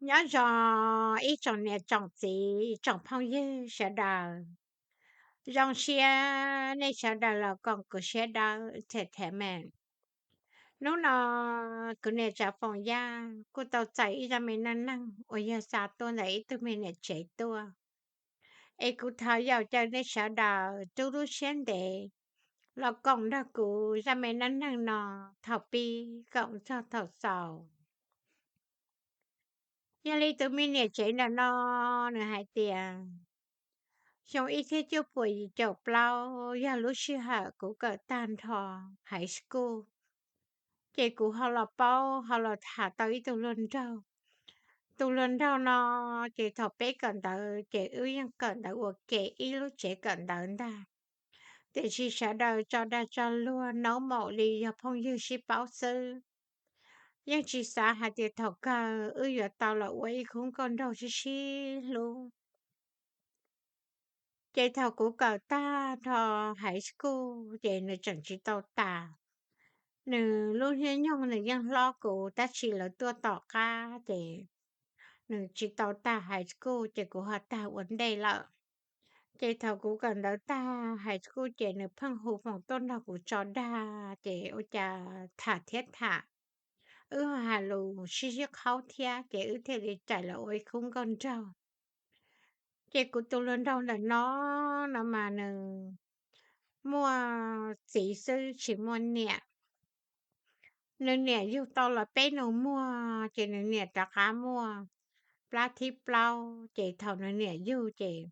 Nyob zoo ib tsoom niam tsoom txiv tsoom phooj ywg sawv daws. Zoo siab nej sawv daws los koom kuv siab dawb thiab thiab me. Hnub no kuv niam Tsav Foom Yaj kuj tau txais ib zaj me neej neeg uas yog xa tuaj ntawm ib tug me niam tsev tuaj. Es kuv thov yaum caw nej sawv daws rub lub siab ntev los koom nrog kuv zaj me neej neeg no thaum pib koom txog thaum xaus. Yog li tus me niam tsev ntawm no nws hais tias, xyoo ib txhiab cuaj puas yim caum plaub yog lub sij hawm kuv kawm tag nrho high school, ces kuv ho los paub ho los tham tau ib tug hluas nraug. Tus hluas nraug no ces thaum peb kawm ntawv ces wb yeej kawm ntawv ua ke ib lub tsev kawm ntawv ntag. Tiam sis sawv daws tso dag tso luag naub maum li yog phooj ywg sib paub xwb, yeej tsis xav hais tias thaum kawg wb yuav tau los ua ib khub nkauj nraug sib sib hlub. Ces thaum kuv kawm tag nrho high school ces nws tseem tsis tau tas. Nws lub hnub nyoog nws yeej hlob kuv tab sis lawv tuaj tom qab ces nws tsis tau tag high school ces kuv ho tag ua ntej lawm. Ces thaum kuv kawm ntawv tag high school ces nws pheej hu foom tuaj nrog kuv tso dag ces ua cas tham thiab tham, wb ho hais lus sib sib qhaub thiab ces wb thiaj li rais los ua ib khub nkauj nraug. Ces kuv tus hluas nraug ntawm no, no mas nws muaj txiv xwb tsis muaj niam. Nws niam yug tau los peb nus muag ces nws niam rov qab muaj plab thib plaub ces thaum nws niam yug ces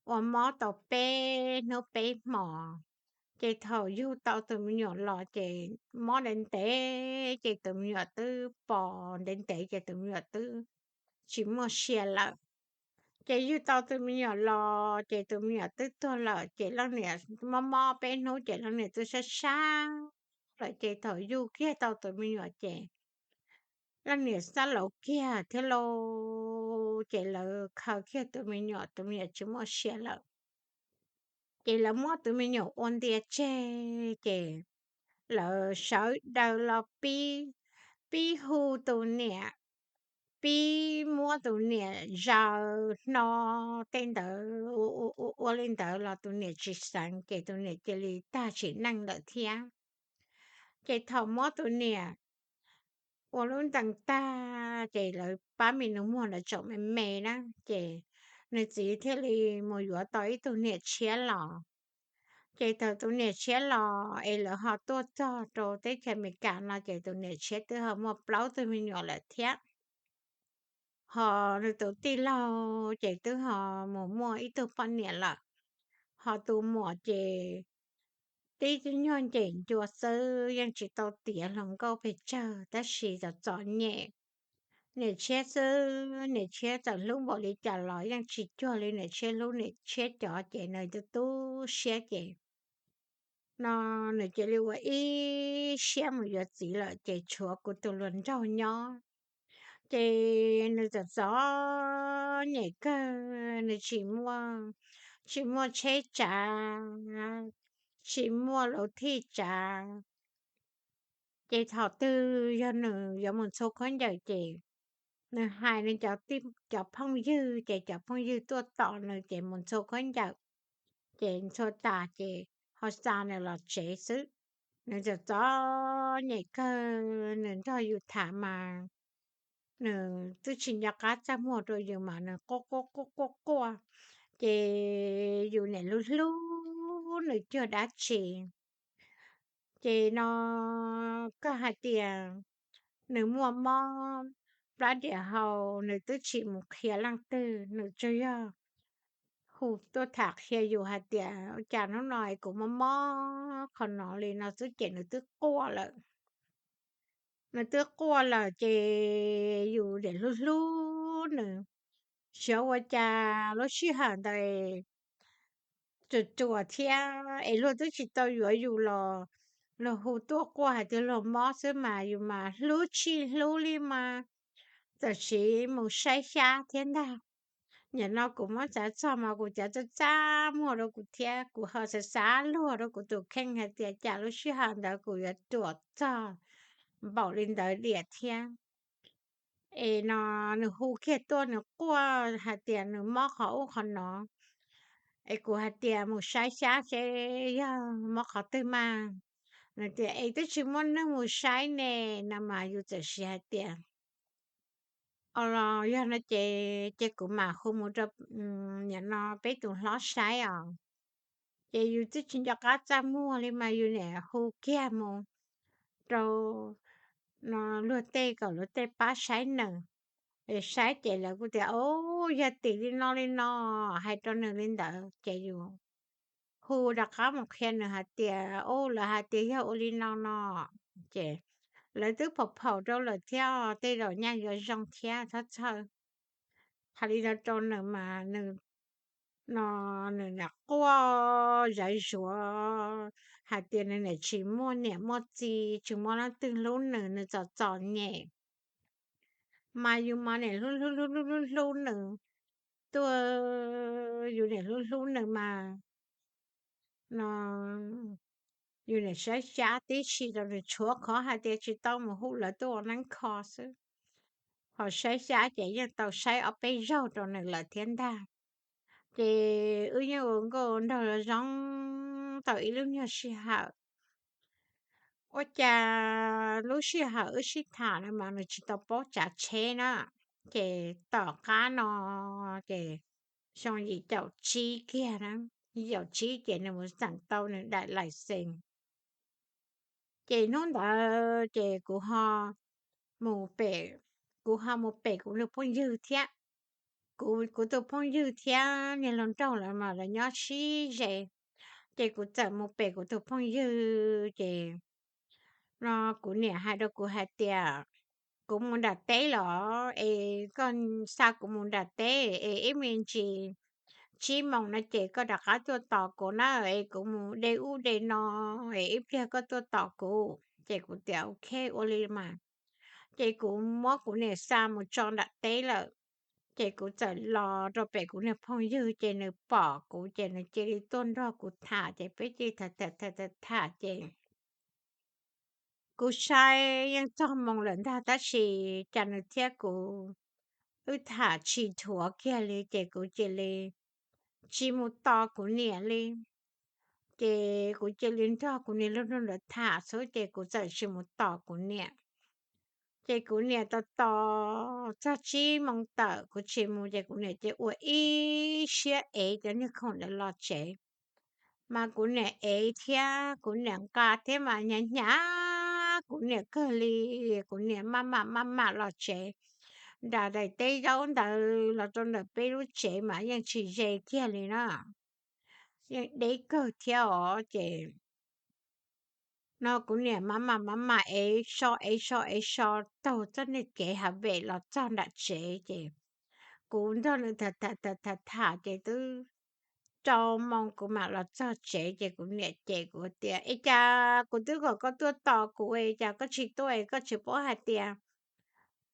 ua mob tau peb hnub peb hmos. Ces thaum yug tau tus me nyuam los ces mob ntev ntev ces tus me nyuam twb pos ntev ntev ces tus me nyuam twb tsis muaj sia lawm. Ces yug tau tus me nyuam los ces tus me nyuam twb tuag lawm ces leej niam mob mob peb hnub ces leej niam twb sab sab lawm ces thaum yug kiag tau tus me nyuam ces leej niam xab laus kiag thiab lauj, ces lawv khaws kiag tus me nyuam, tus me nyuam tsis muaj sia lawm. Ces lawv muab tus me nyuam ua ntias tseg ces lawv sawv daws los pib, pib hu tus niam, pib muab tus niam zaws hno tej ntawd, ua li ntawd los tus niam tsis xeev ces tus niam cia li tag sim neej lawm thiab. Ces thaum muab tus niam ua lub ntees tag ces lawv pab me nus muag ntawd tseem me me na, ces nws txiv thiaj li mus yuav tau ib tug niam tshiab los. Ces thaum tus niam tshiab los es lawv ho tuaj txog rau teb chaws Amelikas no ces tus niam tshiab twb ho muaj plaub tug me nyuam lawm thiab. Ho nws tus tij laug ces twb ho mus muaj ib tug poj niam lawm. Ho tus muam ces tib tug nyuag ncem ncua xwb, yeej tsis tau tiav hluas nkauj pes tsawg tab sis txom txom nyem. Niam tshiab xwb, niam tshiab txawm hlub npaum li cas los yeej tsis cuag li niam tshiab hlub niam tshiab cov ces nws tu tu siab ces no nws cia li ua ib siab mus yuav txiv lawm ces tshuav kuv tus hluas nraug nyob. Ces nws txom txom nyem kawg, nws tsis muaj, tsis muaj tsheb tsav, tsis muaj lus thij tsav. Ces thaum twg yog nws yuav mus ntxhua khaub ncaws ces nws hais nws cov phooj ywg ces cov phooj ywg tuaj tos nws ces mus ntxhua khaub ncaws ces ntxhua tas ces ho xa nws los tsev xwb. Nws txom txom nyem kawg, nws nrog yus tham mas nws twb tsis nco qab txaj muag rau yus mas nws quaj quaj quaj quaj quaj, ces yus niaj hlub hlub nws cuag dab tsi. Ces no koj hais tias nws muaj mob plab diam hau, nws twb tsis mus qhia leej twg, nws tsuas yog hu tuaj tham qhia yus hais tias ua cas hnub no es kuv mob mob qhov no li no xwb ces nws twb quaj lawm. Nws twb quaj lawm ces yus niaj hlub hlub nws, xyov ua cas lub sij hawm ntawd ruam ruam thiab es luag twb tsis tau yuav yus los luag hu tuaj quaj hais tias luag mob xwb mas yus mas hlub tsis hlub li mas txawm siv mus saib xyab thiab ntag. Nim no kuv muab xav txog mas kuv cav txaj txaj muag rau kuv thiab kuv ho xav xav luag rau kuv tus kheej hais tias cas lub sij hawm ntawd kuv yuav ruam txog npaum li ntawd diam thiab. es no nws hu kiag tuaj nws quaj hais tias nws mob qhov ub qhov no. Es kuv hais tias mus saib xyab seb yog mob qhov twg mas. Nws tias es twb tsis muaj neeg mus saib ne no mas yus txawm siv hais tias o los yog no ces ces kuv mam hu mus rau nim no peb tus hlob saib os. Ces yus twb tsis nco qab txaj muag li mas yus niam hu kiag mus rau no luag tej kom luag tej pab saib nws. Es saib ces lawv kuj tias o yog tim li no li no, hais rau nws li ntawd ces yus hu rov qab mus qhia nws hais tias o lawv hais tias yog ua li no no. Ces lawv twb phaum phaum rau lawm thiab tej zaum nyaj yuav zoo thiab txhob txhawj. Hais li no rau nws mas nws no nws niam quaj zawv zuav hais tias nws niam tsis muaj niam muaj txiv, tsis muaj leej twg hlub nws, nws txom txom nyem. Mas yus mas niam hlub hlub hlub hlub hlub hlub nws tuaj, yus niam hlub hlub nws mas no yus niam saib xyab tib si rau nws tshuav qhov hais tias tsis tau mus hu lawv tuaj ua neeb kho xwb. Ho saib xyab ces yeej tau saib ob peb zaug rau nws lawm thiab ntag. Ces wb yeej ua nkauj nraug zoo tau ib lub nyuag sij hawm. Ua cas lub sij hawm wb sib tham no mas nws tsis tau paub tsav tsheb na, ces tom qab no ces xyoo yim caum tsib kiag na, yim caum tsib ces nws mus xeem tau nws daim lais xees. Ces hnub ntawd ces kuv ho mus pem, kuv ho mus pem kuv tus phooj ywg thiab. Kuv, kuv tus phooj ywg thiab niag hluas nraug lawv mas lawv nyob sib ze, ces kuv txawm mus pem kuv tus phooj ywg ces no kuv niam hais rau kuv hais tias kuv mus nram teb los es koj xa kuv mus nram teb es ib me ntsis tsib moos no ces koj rov qab tuaj tos kuv na, es kuv mus de ub de no es ib pliag koj tuaj tos kuv. Ces kuv tias ok ua li mas. Ces kuv muab kuv niam xa mus tso nram teb lawm. Ces kuv txawm los rau pem kuv niag phooj ywg ces nws pom kuv ces nws cia li tuaj nrog kuv tham ces peb cia li tham tham tham tham ces kuv saib yeej txog moos lawm ntag tab sis cas nws thiab kuv wb tham tsis dhuav kiag li ces kuv cia li tsis mus tos kuv niam li. Ces kuv cia li nrog kuv niam lub nrog ntawd tham xwb ces kuv txawm tsis mus tos kuv niam. Ces kuv niam tos tos txog tsib moos tawm kuv tsis mus ces kuv niam ces ua ib siab ev cov niag khoom ntawd los tsev. Mas kuv niam ev thiab kuv niam nqa thiab mas hnyav hnyav kuv niam kawg li. Kuv niam maj mam maj mam los tsev, nram daim teb zaub ntawd los rau ntawm peb lub tsev mas yeej tsis ze kiag li na, yeej deb kawg thiab os. Ces no kuv niam maj mam maj mam ev so ev so ev so taug txoj niag kev hav vem los txog nram tsev ces kuv nrog nws tham tham tham tham ces twb rau moos kuv mam los txog tsev ces kuv niam cem kuv tias es cas kuv twb kom koj tuaj tos kuv es cas koj tsis tuaj es koj tsis paub hais tias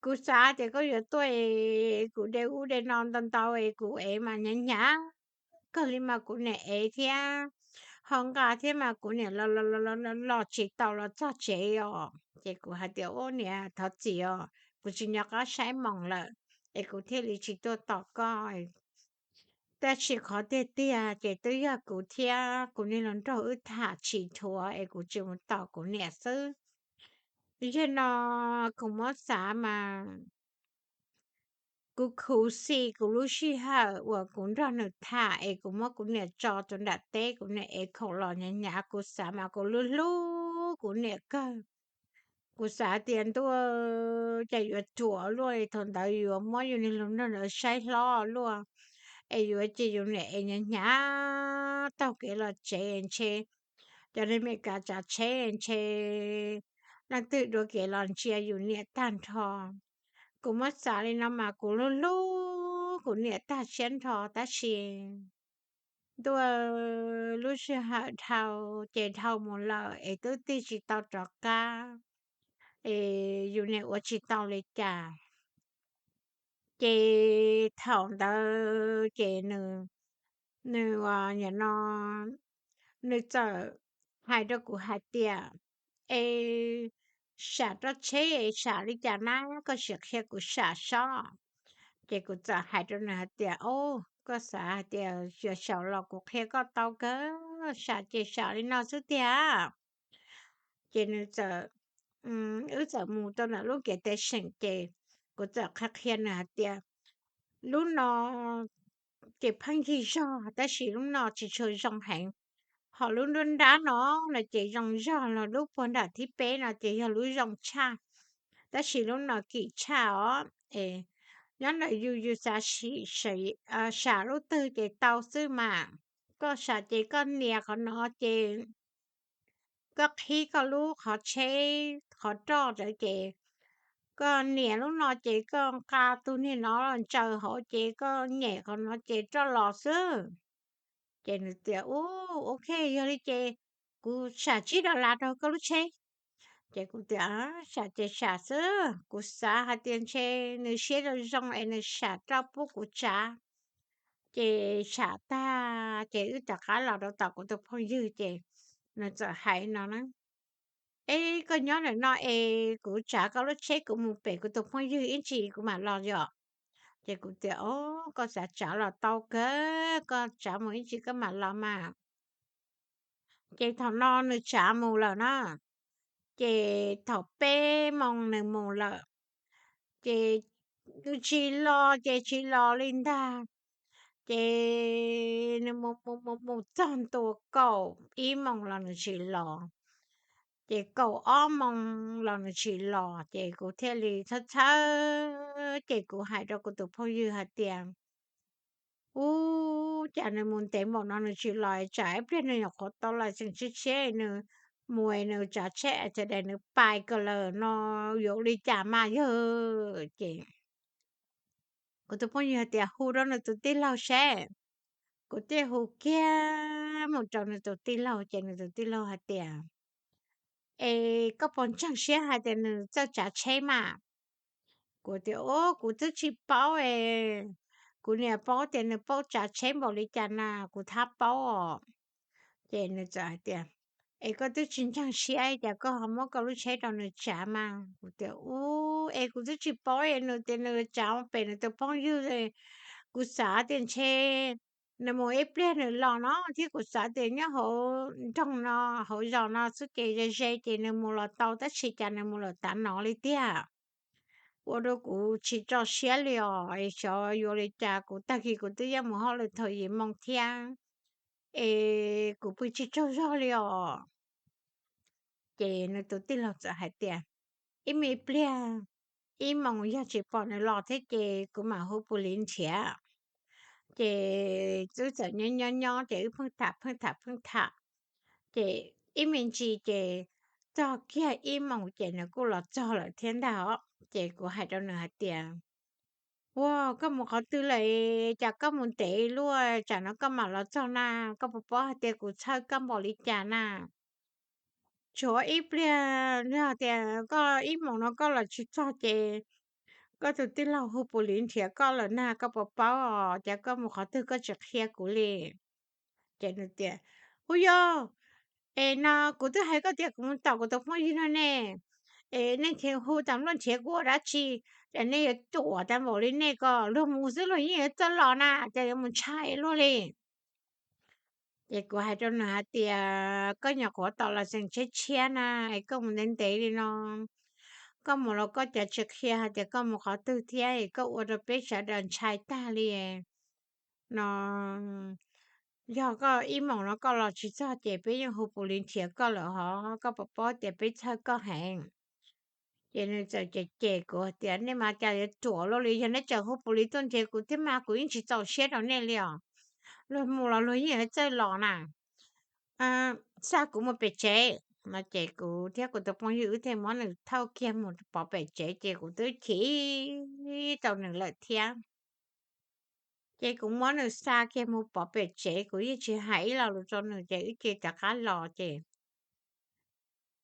kuv xav tias koj yuav tuaj es kuv de ub de no ntau ntau es kuv ev mas hnyav hnyav kawg li mas kuv niam ev thiab ho nqa thiab mas kuv niam los los los los tsis tau los txog tsev os. Ces kuv hais tias ub niam thov txim os, kuv tsis nco qab saib moos lawm es kuv thiaj li tsis tuaj tos koj. Tab sis qhov tiag tiag ces twb yog kuv thiab kuv niag hluas nraug wb tham tsis dhuav es kuv tsis mus tos kuv niam xwb. Yog no kuv muab xav mas kuv khuv xim kuv lub sij hawm uas kuv nrog nws tham es kuv muab kuv niam tso rau nram teb, kuv niam ev khoom los hnyav hnyav, kuv xav mas kuv hlub hlub kuv niam kawg. Kuv xav tias ntuj, cas yuav ruam luaj li, thaum ntawd yuav muab yus niag hluas nraug ntawd saib hlob luaj, es yuav cia yus niam ev hnyav hnyav taug kev los tsev ntshe cov neeg Meskas tsav tsheb ntshe leej twg dua kev los ntsia yus niam tag nrho. Kuv muab xav li no mas kuv hlub hlub kuv niam tag siab nrho tab sis ntuj, lub sij hawm dhau ces dhau mus lawm es twb tig tsis tau rov qab, es yus niam ua tsis tau li cas. Ces thaum ntawd ces nws, nws nim no nws txawm hais rau kuv hais tias es sam roj tsheb, sam li cas na, koj sim qhia kuv sam sob. Ces kuv txawm hais rau nws hais tias, O, koj xav hais tias xyov xyaum los kuv qhia koj tau kawg, sam ces sam li no xwb tiag. Ces nws txawm, wb txawm mus rau ntawm lub kev tev seem ces kuv txawm qhia qhia nws hais tias, Lub no ces pheej yig zog tab sis lub no tsis tshua zoo heev, ho lub nruab nrab no no ces zoo zog, los lub puag nram thib peb no ces yog lub zoo tshaj, tab sis lub no kim tshaj os. Nyob ntawm yus, yus xav sam lub twg ces tau xwb mas. Koj sam ces koj nias qhov no ces koj qhib koj lub qhov tsheb qhov roj ntawd ces koj nias lub no ces koj nqa tus niag no los ntsaws hauv ces koj nyem qhov no ces roj los xwb. Ces nws tias, U, ok, yog li ces kuv sam tsib dollar rau koj lub tsheb. Ces kuv tias, Sam ces sam xwb, kuv xav hais tias ntshe nws siab zoo zoo es nws sam roj pub kuv tsav. Ces sam tag ces wb rov qab los rau tom kuv tus phooj ywg ces nws txawm hais no na, E, koj nyob ntawm no es kuv tsav koj lub tsheb kuv mus pem kuv tus phooj ywg ib ntsis kuv mam los yom. Ces kuv tias, O, koj xav tsav los tau kawg, koj tsav mus ib ntsis koj mam los mas. Ces thaum no nws tsav mus lawm na, ces thaum peb moos nws mus lawm, ces nws tsis los ces tsis los li ntag. Ces nws mus mus mus mus txog ntua kaum ib moos los nws tsis los, ces kaum ob moos los nws tsis los ces kuv thiaj li txhawj txhawj ces kuv hais rau kuv tus phooj ywg hais tias, U, cas nws mus ntev npaum no nws tsis los, tsam ib pliag nws nyuam qhuav tau lais xeem tshiab tshiab nws mus nws tsav tsheb es txawm daim nws pais ko lawm no yuav ua li cas mas yog. Ces kuv tus phooj ywg hais tias, Hu rau nws tus tij laug seb. Kuv thiaj hu kiag mus rau nws tus tij laug ces nws tus tij laug hais tias, Es koj puas ntseeg siab hais tias nws txawj tsav tsheb mas? Kuv tias, U, kuv twb tsis paub es, kuv niam paub tias nws paub tsav tsheb npaum li cas na, kuv thab paub os. Ces nws txawm hais tias, Es koj twb tsis ntseeg siab cas koj ho muab koj lub tsheb rau nws tsav mas? Kuv tias, U, es kuv twb tsis paub es nws tias nws tsav pem nws tus phooj ywg, kuv xav tias ntshe nws mus ib pliag nws los no thiab kuv xav tias nyob hauv nroog no, hauv zos no xwb ces ze ze ces nws mus los tau tab sis cas nws mus lawm tav no li tiag. Ua rau kuv tsis tso siab li os, es xyov yuav li cas kuv tag kis kuv twb yuav mus hauj lwm thaum yim moos thiab, es kuv pw tsis tsaug zog li os. Ces nws tus tij laug txawm hais tias, Ib me pliag ib moos yog tsis pom nws los thiab ces kuv mam hu pus liv nrhiav. Ces wb txawm nyob nyob nyob ces wb pheej tham pheej tham pheej tham, ces ib me ntsis ces txog kiag ib moos ces nws kuj los txog lawm thiab ntag os. Ces kuv hais rau nws hais tias, Ua, koj mus qhov twg lawm, cas koj mus ntev luaj, tsam no koj mam los txog na, koj puas paub hais tias kuv txhawj koj npaum li cas na? Tshuav ib pliag, yog tias koj ib moos no koj los tsis txog ces koj tus tij laug hu pus liv nrhiav koj lawm na, koj puas paub os, cas koj mus qhov twg koj tsis qhia kuv li? Ces nws tias, Hu yog, es no kuv twb hais koj tias kuv mus tom kuv tus phooj ywg no ne, es nej hu tam luaj nrhiav kuv ua dab tsi, es nej yuav tuam tas npaum li nej ko, luag mus xwb luag yeej yuav txawj los na, cas yuav mus ntshai luaj li. Ces kuv hais rau nws hais tias, Koj nyuam qhuav tau lais xeem tshiab tshiab na, es koj mus ntev ntev li no, koj mus los koj cas tsis qhia hais tias koj mus qhov twg thiab, es koj ua rau peb sawv daws ntshai tag li no. Yog koj ib moos no koj los tsis txog ces peb yeej hu pus liv nrhiav koj lawm hos, koj puas paub tias peb txhawj koj heev? Ces nws txawm cem cem kuv hais tias, Nej mas cas yuav ruam luaj li, yog nej tseem hu pus liv tuaj nrhiav kuv thiab mas kuv yeej tsis txaus siab rau nej li os. Luag mus los luag yeej yuav txawj los na. Xa kuv mus pem tsev no. Ces kuv thiab kuv tus phooj ywg wb thiaj muab nws thauj kiag mus pov pem tsev, ces kuv twb chim tau nws lawm thiab. Ces kuv muab nws xa kiag mus pov pem tsev, kuv yeej tsis hais ib lo lus rau nws, ces wb cia rov qab los. Ces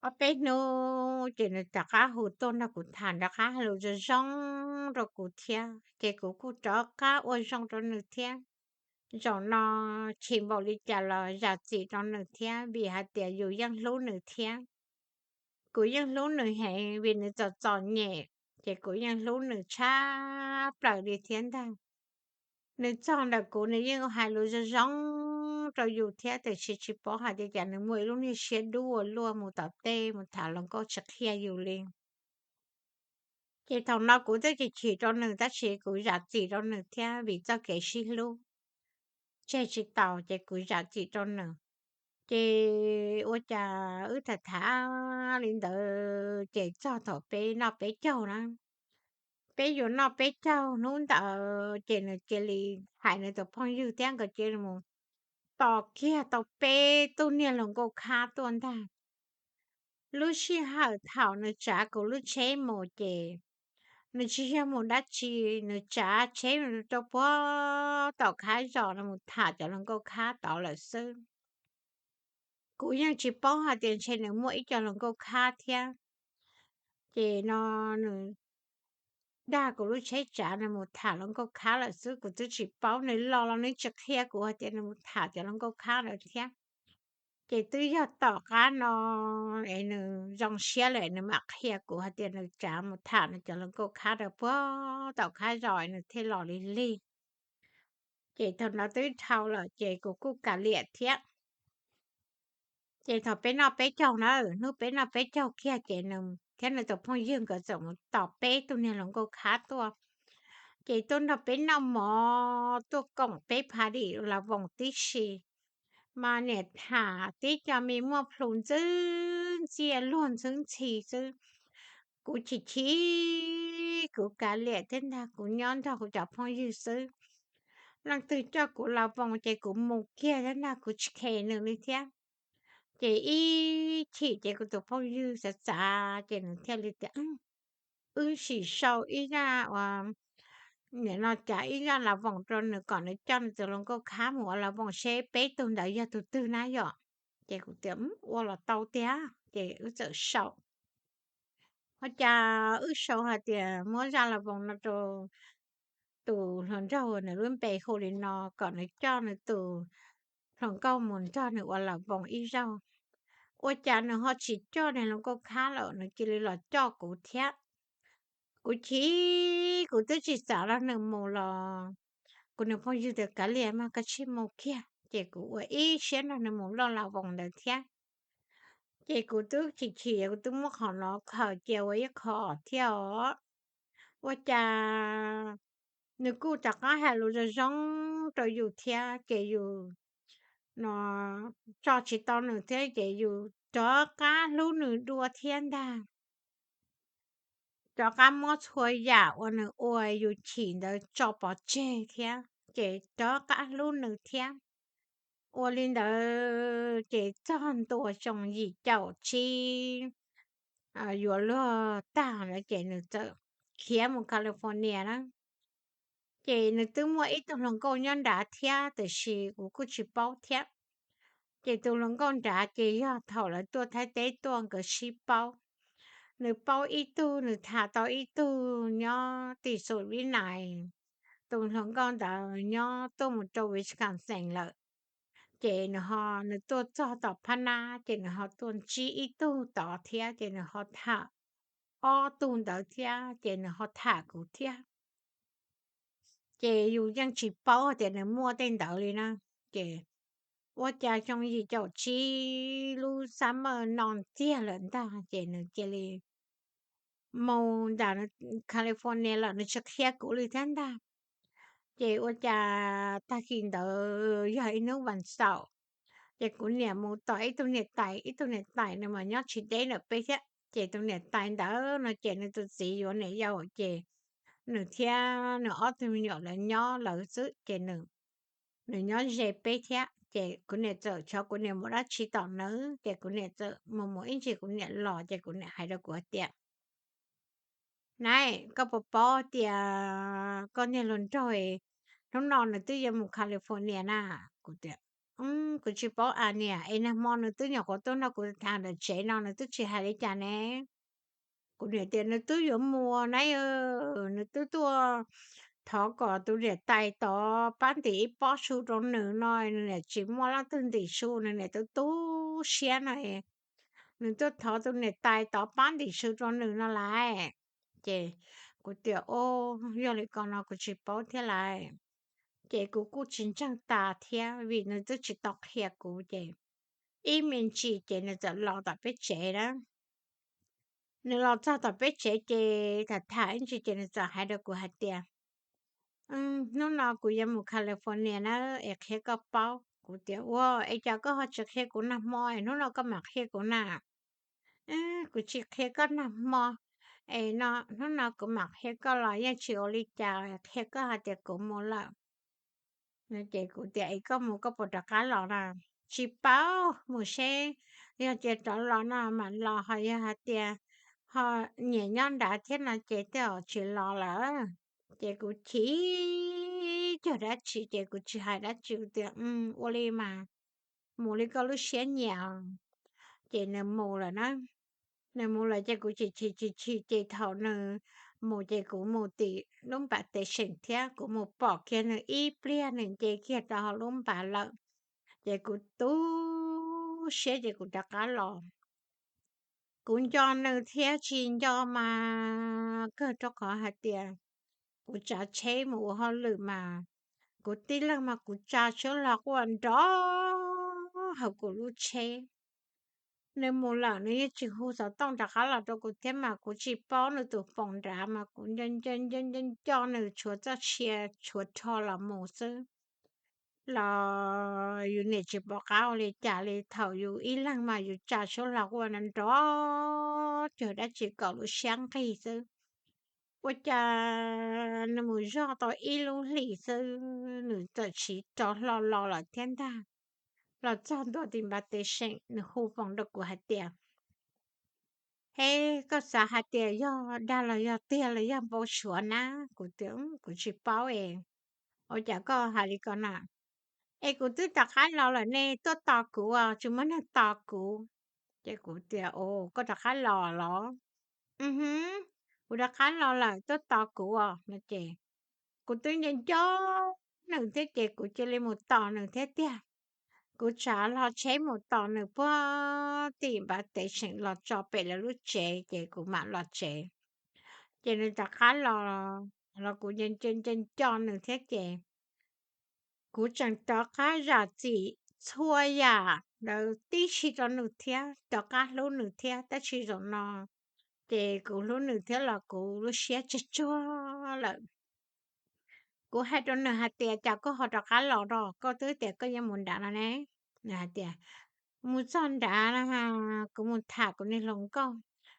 ob peb hnub ces nws rov qab hu tuaj nrog kuv tham, rov qab hais lus zoo zoo rau kuv thiab, ces kuv kuj rov qab ua zoo rau nws thiab. Zaum no chim npaum li cas los zam txim rau nws thiab, vim hais tias yus yeej hlub nws thiab. Kuv yeej hlub nws heev vim nws txom txom nyem, ces kuv yeej hlub nws tshaj plaws li thiab ntag. Nws txog ntawm kuv nws yeej hais lus zoo zoo rau yus thiab, tiam sis tsis paub hais tias cas nws muaj ib lub niag siab dub ua luaj mus tom tej mus tham hluas nkauj tsis qhia yus li. Ces thaum no kuv twb chim chim rau nws tab sis kuv zam txim rau nws thiab vim txoj kev sib hlub tseg tsis taus ces kuv zam txim rau nws. Ces ua cas wb tham tham li ntawd ces txog thaum peb noj peb caug na, peb yuav noj peb caug hnub ntawd ces nws cia li hais nws tus phooj ywg thiab nkawd cia li mus tos kiag tau peb tug niag hluas nkauj khab tuaj ntag. Lub sij hawm thaum nws tsav kuv lub tsheb mus ces nws tsis yog mus dab tsi, nws tsav tsheb rau puag tom khab zos no mus tham cov hluas nkauj khab tod lawm xwb. Kuv yeej tsis paub hais tias ntshe nws muaj ib co hluas nkauj khab thiab. Ces no nws dag kuv lub tsheb tsav nws mus tham hluas nkauj khab lawm xwb, kuv twb tsis paub. Nws los los nws tsis qhia kuv hais tias nws mus tham cov hluas nkauj khab lawm thiab. Ces twb yog tom qab no es nws zoo siab lawm nws mam qhia kuv hais tias nws tsav mus tham nws cov hluas nkauj khab rau puag tom khab zos nws thiaj los li lig. Ces thaum ntawd twb dhau lawm ces kuv kuj kav liam thiab. Ces thaum peb noj peb caug na, hnub peb noj peb caug kiag ces nws thiab nws tus phooj ywg nkawd txawm mus tos peb tug niag hluas nkauj khab tuaj. Ces tuaj nrog peb noj mov tuaj koom peb pha dim la voos tib si, mas niam tham tib co me muaj plhu ntxwb ntxiaj luag ntxhwb ntxhi xwb. Kuv chim chim, kuv kav liam thiab ntag, kuv nyob nrog kuv cov phooj ywg xwb. Leej twg coj kuv la voos ces kuv mus kiag thiab ntag, kuv tsis khes nws li thiab. Ces ib chim ces kuv tus phooj ywg xav xav ces nws thiaj li tias, wb sim sau ib zaj uas nim no cas ib zaj la voos rau nws kom nws coj nws tus hluas nkauj khab mus ua la voos seb peb tug ntawd yog tus twg na yom. Ces kuv tias ua los tau tiag, ces wb txawm sau. Ua cas wb sau hais tias muab zaj la voos no rau tus hluas nraug nws lub npe hu li no kom nws coj nws tus hluas nkauj mus nrog nws ua la voos ib zaug. Ua cas nws ho tsis coj nws hluas nkauj khab lawm, nws cia li los coj kuv thiab. Kuv chim, kuv twb tsis xav los nws mus los kuv nws phooj ywg tias kav liam mas koj sim mus kiag, ces kuv ua ib siab nrog nws mus loj la voos ntawd thiab. Ces kuv twb chim chim, kuv twb muab qhov no khaws cia ua ib qho thiab os. Ua cas nws kuj rov qab hais lus zoo zoo rau yus thiab ces yus no tso tsis tau nws thiab ces yus rov qab hlub nws dua thiab ntag. Rov qab muab txhua yam uas nws ua yus chim ntawd tso pov tseg thiab ces rov qab hlub nws thiab. Ua li ntawd ces txog ntua xyoo yim caum tsib yuav luag tag lawm ces nws txawm khiav mus California na. Ces nws twb muaj ib tug hluas nkauj nyob nrad thiab tiam sis kuv kuj tsis paub thiab. Ces tus hluas nkauj nrad ces yog thaum lawv tuaj Thaib teb tuaj nkawd sib paub. Nws paub ib tug, nws tham tau ib tug nyob tim Xus Vib Nais, tus hluas nkauj ntawd nyob tuaj mus rau Wisconsin lawm. Ces nws ho, nws tuaj txog tom phab nab ces nws ho tuaj ntsib ib tug tod thiab ces nws ho tham ob tug ntawd thiab ces nws ho tham kuv thiab. Ces yus yeej tsis paub tias nws muaj tej ntawd li na. Ces ua cas xyoo yim caum tsib lub summer no tiag lawm ntag ces nws cia li mus nram California lawm, nws tsis qhia kuv li thiab ntag. Ces ua cas tag kis ntawd yog ib hnub vas xaum, ces kuv niam mus tos ib tug niam tais, ib tug niam tais nws mas nyob tsis deb ntawm peb thiab. Ces tus niam tais ntawd no ces nws tus txiv yuav niam yau ces nws thiab nws ob tug me nyuam lawv nyob lawv xwb ces nws nyob ze peb thiab. Ces kuv niam txawm, xyov kuv niam mus dab tsi tom nws ces kuv niam txawm mus mus ib ntsis kuv niam los ces kuv niam hais rau kuv hais tias, Nab, koj puas paub tias koj niag hluas nraug hnub no nws twb yuav mus California na? Kuv tias, Kuv tsis paub a niam, es nag hmo nws twb nyuam qhuav tuaj nrog kuv tham ntawm tsev no nws twb tsis hais li cas ne. Kuv niam tias, Nws twb yuav mus na, nws twb tuaj thov kom tus niam tais tod pab ntim ib pob su rau nws no, nws niam tsis muaj leej twg ntim su, nws niam twb tu siab no. nws tuaj thov tus niam tais tov pab ntim su rau nws no lais. Ces kuv tias, Au, yog li ko no kuv tsis paub thiab lais. Ces kuv kuj tsis ntseeg tas thiab vim nws twb tsis tau qhia kuv ces ib me ntsis ces nws txawm los tom peb tsev na. Nws los txog tom peb tsev ces tham tham ib ntsis ces nws txawm hais rau kuv hais tias, Hnub no kuv yuav mus California na, es qhia koj paub. Kuv tias, Ua, es cas koj ho tsis qhia kuv nag hmo es hnub no koj mam qhia kuv na? Kuv tsis qhia koj nag hmo, es no hnub no kuv mam qhia koj los yeej tsis ua li cas, qhia koj hais tias kuv mus lawm. Ces kuv tias, Es koj mus koj puas rov qab los na? Tsis paub, mus seb, yog tias rov los no mam los, ho yog hais tias ho nyiam nyob nrad thiab no ces tej zaum tsis los lawm. Ces kuv chim cuag dab tsi ces kuv tsis hais dab tsi, kuv tias, Ua li mas, mus li koj lub siab nyiam. Ces nws mus lawm na. Nws mus lawm ces kuv chim chim chim chim ces thaum nws mus ces kuv mus tim lub npav tes seem thiab kuv mus pom kiag nws ib pliag nws nce kiag rau hauv lub npav lawm. Ces kuv tu siab ces kuv rov qab los. Kuv nco nws thiab tsis nco mas kawg rau qhov hais tias kuv tsav tsheb mus ua hauj lwm mas kuv tib leeg mas kuv tsa suab los quaj nrov hauv kuv lub tsheb. Nws mus lawm nws yeej tsis hu xov tooj rov qab los rau kuv thiab mas kuv tsis paub nws tus foos nrad mas kuv nco nco nco nco nws tshuav txoj sia tshuav rho los mus xwb. Los yus niam tsis pom qab ua li cas li, thaum yus ib leeg mas yus tsa suab los quaj nrov cuag dab tsi kom lub siab nqig xwb. Ua cas nws mus zog tau ib lub hlis xwb nws txawm siv rov hlo los lawm thiab ntag. Los txog ntua tim npav tes seem nws hu foos rau kuv hais tias, He, koj xav hais tias yog dag los yog tiag los yog npau suav na? Kuv tias, Kuv tsis paub es. Ua cas koj hais li ko na? Es kuv twb rov qab los lawm ne, tuaj tos kuv os, tsis muaj neeg tos kuv. Ces kuv tias, Koj rov qab los los? Kuv rov qab los lawm, tuaj tos kuv os no ces kuv twb nco nco nws thiab ces kuv cia li mus tos nws thiab tiag. Kuv tsav hlo tsheb mus tos nws puag tim npav tes seem los tso pem lawv lub tsev ces kuv mam los tsev. Ces nws rov qab los, los kuv nco nco nco nco nws thiab ces kuv tseem rov qab zam txim txhua yam ntawd tib si rau nws thiab rov qab hlub nws thiab tab sis zaum no ces kuv hlub nws thiab los kuv lub siab tsawg tsuag lawm. Kuv hais rau nws hais tias, Cas koj ho rov qab los ro, koj twb tias koj yuav mus nrad no ne? Nws hais tias, Mus txog nrad, kuv mus tham kuv niag hluas nkauj.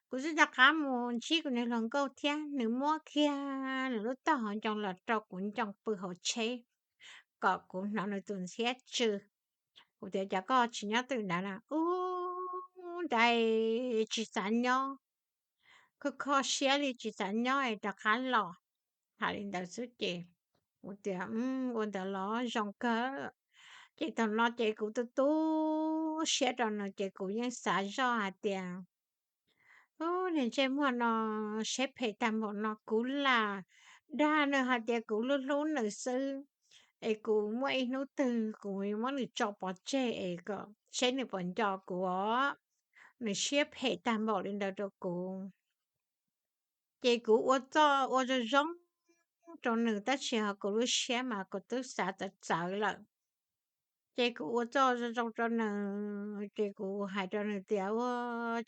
Kuv twb rov qab mus ntsib kuv niag hluas nkauj thiab, nws muab kiag nws lub taub hau ncoo los rau kuv ncoo pw hauv tsheb kom kuv hnov nws tus ntxhiab tsw. Kuv tias, Cas koj tsis nyob twm nrad na? Ub, nrad tsis xav nyob, kho kho siab li tsis xav nyob es rov qab los. Hais li ntawd xwb ces kuv tias, Ua ntawd los zoo kawg. Ces thaum no ces kuv tu tu siab rau nws ces kuv yeej xav zoj hais tias, Ub, niag ntsej muag no siab phem tag npaum no, kuv lam dag nws hais tias kuv hlub hlub nws xwb, es kuv muaj ib hnub twg kuv muab nws tso pov tseg es kom seb nws puas nco kuv os. Nws siab phem tag npaum li ntawd rau kuv. Ces kuv ua txuj ua zoo zoo rau nws tab sis ho kuv lub siab mas kuv twb xav txawv txawv lawm. Ces kuv ua txuj zoo zoo rau nws ces kuv hais rau nws tias, Ua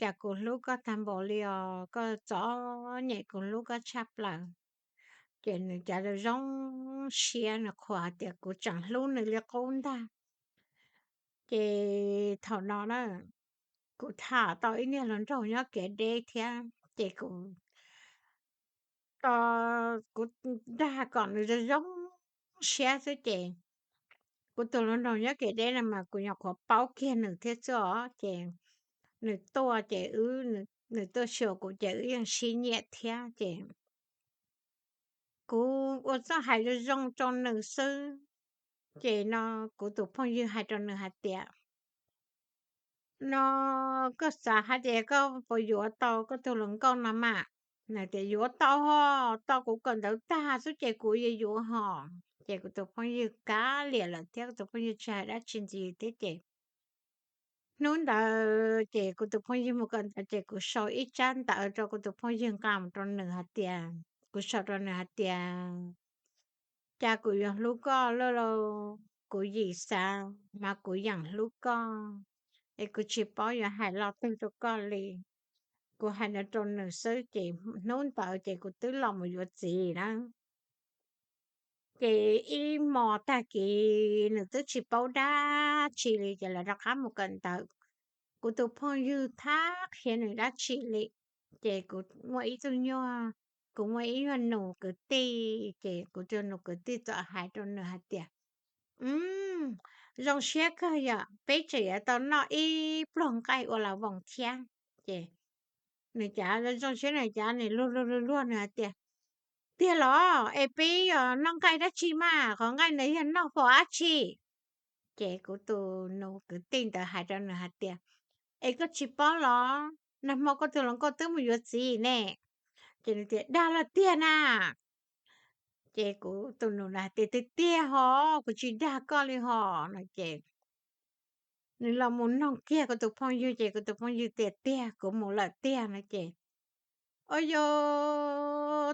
cas kuv hlub koj tag npaum li os, koj txom nyem, kuv hlub koj tshaj plaws. Ces nws cas zoo zoo siab, nws qhuas hais tias kuv tseem hlub nws li qub ntag. Ces thaum no na, kuv tham tau ib niag hluas nraug nyob kev deb thiab ces kuv, kuv dag kom nws zoo zoo siab xwb ces kuv tus hluas nraug nyob kev deb no mas kuv nyuam qhuav paub kiag nws thiab xwb os. Ces nws tuaj ces wb, nws tuaj xyuas kuv ces wb yeej sib nyiam thiab ces kuv ua txuj hais zoo zoo rau nws xwb. Ces no kuv tus phooj ywg hais rau nws hais tias, No koj xav hais tias koj puas yuav tau koj tus hluas nkauj no mas? Nws tias, Yuav tau hos, tau kuv kawm ntawv tag xwb ces kuv yuav yuav hos. Ces kuv tus phooj ywg kav liam lawm thiab kuv tus phooj ywg tsis hais dab tsi ntxiv thiab ces Hnub ntawd ces kuv tus phooj ywg mus kawm ntawv ces kuv sau ib tsab ntawv rau kuv tus phooj ywg nqa mus rau nws hais tias, kuv sau rau nws hais tias, cas kuv yuav hlub koj lawm lauj, kuv yim xav mas kuv yeej hlub koj, es kuv tsis paub yuav hais lo twg rau koj li. Kuv hais no rau nws xwb ces hnub ntawd ces kuv twb los mus yuav txiv na. Ces ib hmos tag kis nws twb tsis paub dab tsi li ces lawv rov qab mus kawm ntawv. Kuv tus phooj ywg thab qhia nws dab tsi li. Ces kuv muaj ib tug nyuag, kuv muaj ib nyuag nus kwv tij, ces kuv tus nus kwv tij txawm hais rau nws hais tias, zoo siab kawg yom, peb tseem yuav tau noj ib pluag nqaij ua las voos thiab. Ces nws cav zoo siab, nws cav nws luag luag luag luag nws hais tias, tiag los es peb yuav noj nqaij dab tsi mas, qhov nqaij ntawd yog noj pom dab tsi? Ces kuv tus nus kwv tij ntawd hais rau nws hais tias, es koj tsis paub los, nag hmo koj tus hluas nkauj twb mus yuav txiv ne. Ces nws tias, dag los tiag na? Ces kuv tus nus na hais tias, tiag tiag hos, kuv tsis dag koj li hos no ces nws los mus noog kiag kuv tus phooj ywg ces kuv tus phooj ywg tias, tiag, kuv mus lawm tiag no ces, o yo,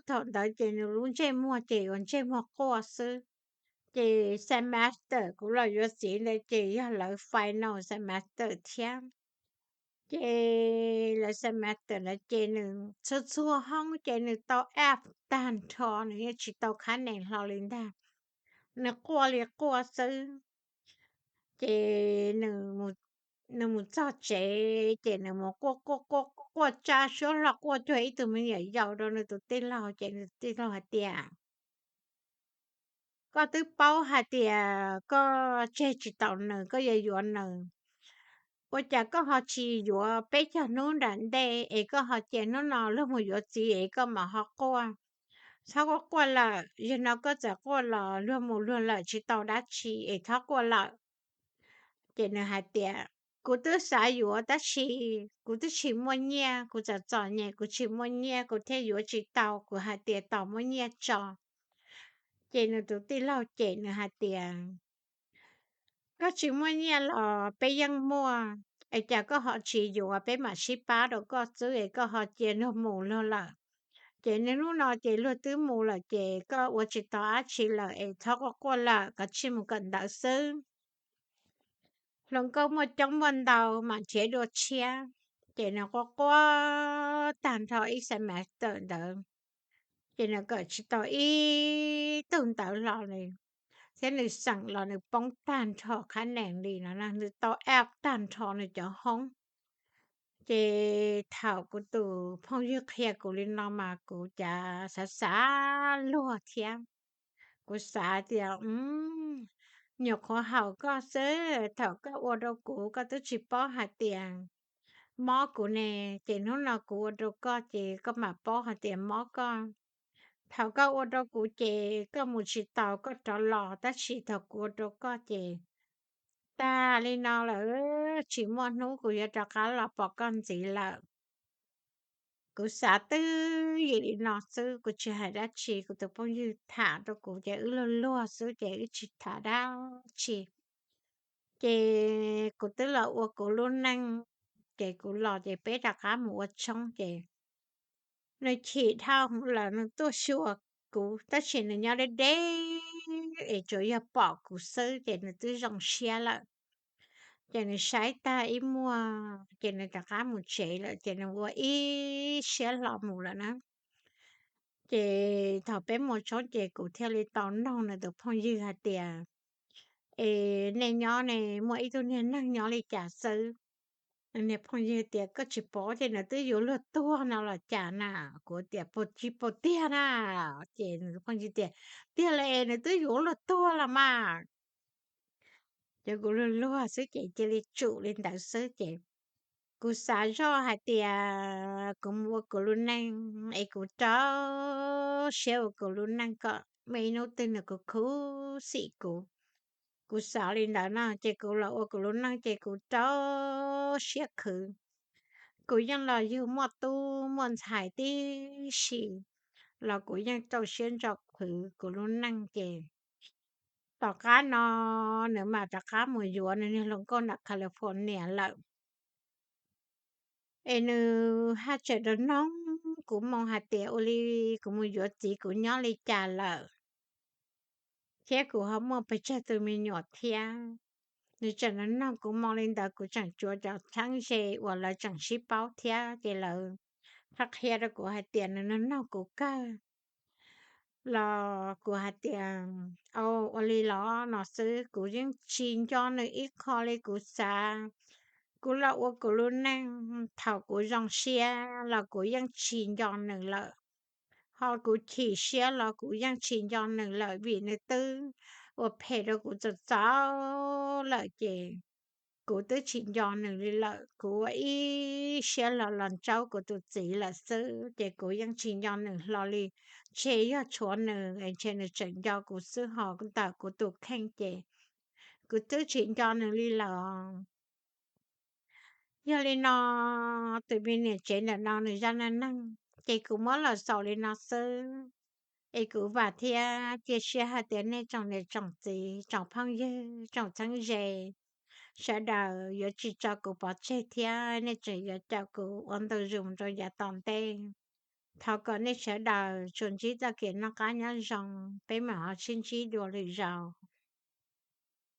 thaum ntawd ces nws lub ntsej muag ces yuav ntsej muag quaj xwb. Ces semester kuv los yuav txiv ntawd ces yog lawv final semester thiab. Ces lawv semester ntawd ces nws txhua txhua hoob ces nws tau F tag nrho, nws yeej tsis tau khab nees hlo li ntag. Nws quaj li quaj xwb. Ces nws mus txog tsev ces nws mus quaj quaj quaj quaj tsa suab hlo quaj cuag ib tug me nyuam yaus rau nws tus tij laug ces nws tus tij laug hais tias, koj twb paub hais tias koj tseg tsis tau nws, koj yuav yuav nws, ua cas koj ho tsis yuav peb caug hnub nram ntej es koj ho cia hnub no luag mus yuav txiv es koj mam ho quaj? Txhob quaj quaj lawm, yog no koj txawm quaj los luag mus luag lawm tsis tau dab tsi es txhob quaj lawm. Ces nws hais tias, kuv twb xav yuav tab sis kuv twb tsis muaj nyiaj, kuv txom txom nyem kuv tsis muaj nyiaj kuv thiaj yuav tsis tau, kuv hais tias tos muaj nyiaj tso. Ces nws tus tij laug cem nws hais tias, koj tsis muaj nyiaj los peb yeej muaj, es cas koj ho tsis yuav, peb mam sib pab rau koj xwb es koj ho cia luag mus luag lawm. Ces niaj hnub no ces luag twb mus lawm ces koj ua tsis tau dab tsi lawm es txhob quaj quaj lawm, koj cia li mus kawm ntawv xwb. Hluas nkauj muaj coob muaj ntau mam nrhiav dua tshiab. Ces nws quaj quaj tag nrho ib semester ntawd, ces nws kawm tsis tau ib tug ntawv hlo li, thiab nws xeem los nws poob tag nrho khab nees li no, nws tau F tag nrho nws cov hoob. Ces thaum kuv tus phooj ywg qhia kuv li no mas kuv cav xav xav luag thiab. Kuv xav tias, nyuam qhuav haum koj xwb, thaum koj ua rau kuv koj twb tsis paub hais tias mob kuv ne, ces hnub no kuv ua rau koj ces koj mam paub hais tias mob koj. Thaum koj ua rau kuv ces koj mus tsis tau koj rov los, tab sis thaum kuv ua rau koj ces tag li no lawm, tsis muaj hnub kuv yuav rov qab los pom koj ntxiv lawm. Kuv xav twb yim li no xwb, kuv tsis hais dab tsi, kuv tus phooj ywg tham rau kuv ces wb luag luag xwb ces wb tsis tham dab tsi. Ces kuv twb los ua kuv lub neej, ces kuv los ces peb rov qab mus ua tshoob ces nws chim dhau lawm, nws tuaj xyuas kuv tab sis nws nyob deb deb es tsuas yog pom kuv xwb ces nws twb zoo siab lawm. Ces nws saib tag ib muag ces nws rov qab mus tsev lawm ces nws ua ib siab hlo mus lawm na. Ces thaum peb mus tshoob ces kuv thiaj li tau noog nws tus phooj ywg hais tias, es nej nyob ne muaj ib tug niag neeg nyob li cas xwb? Nws niag phooj ywg tias, koj tsis paub ces nws twb yuav luag tuag no los cas na? Kuv tias, puas tsis paub tiag na? Ces nws phooj ywg tias, tiag li, nws twb yuav luag tuag los mas. Ces kuv luag luag xwb ces cia li tsum li ntawd xwb ces kuv xav zoj hais tias kuv mus ua kuv lub neej es kuv rau siab ua kuv lub neej kom muaj ib hnub twg nws khuv khuv xim kuv. Kuv xav li ntawd no ces kuv los ua kuv lub neej ces kuv rau siab khwv. Kuv yeej los yug muaj tub muaj ntxhais tib si los kuv yeej rau siab ntso khwv kuv lub neej ces tom qab no nws mam rov qab mus yuav nws niag hluas nkauj nram California lawm. Es nws haj tseem nrog noog kuv moo hais tias ua li kuv mus yuav txiv kuv nyob li cas lawm, thiab kuv ho muaj pes tsawg tus me nyuam thiab. Nws tseem nrog noog kuv moo li ntawd, kuv tseem tsuav cov txheeb ze uas lawv tseem sib paub thiab ces lawv qhia rau kuv hais tias nws nrog noog kuv kawg los kuv hais tias, Au, ua li los? No xwb, kuv yeej tsis nco nws ib qho li. Kuv xav, kuv los ua kuv lub neej, thaum kuv zoo siab los kuv yeej tsis nco nws lawm, ho kuv chim siab los kuv yeej tsis nco nws lawm, vim nws twb ua phem rau kuv txaus txaus lawm ces kuv twb tsis nco nws li lawm. Kuv ua ib siab los los ntsaub kuv tus txiv lawm xwb ces kuv yeej tsis nco nws hlo li. Ntshe yog tshuav nws es ntshe nws tseem nco kuv xwb, ho ntawm kuv tus kheej ces kuv twb tsis nco nws li lawm. Yog li no, tus me niam tsev ntawm no nws zaj neej neeg ces kuv muab los xaus li no xwb. Es kuv vam thiab cia siab hais tias nej tsoom niam tsoom txiv, tsoom phooj ywg, tsoom txheeb ze, sawv daws yuav tsis tso kuv pov tseg thiab nej tseem yuav caum kuv ua ntu zus rau yav tom ntej. Thov kom nej sawv daws tsuas ntsib txoj kev noj qab nyob zoo, peb mam ho sib ntsib dua lwm zaus.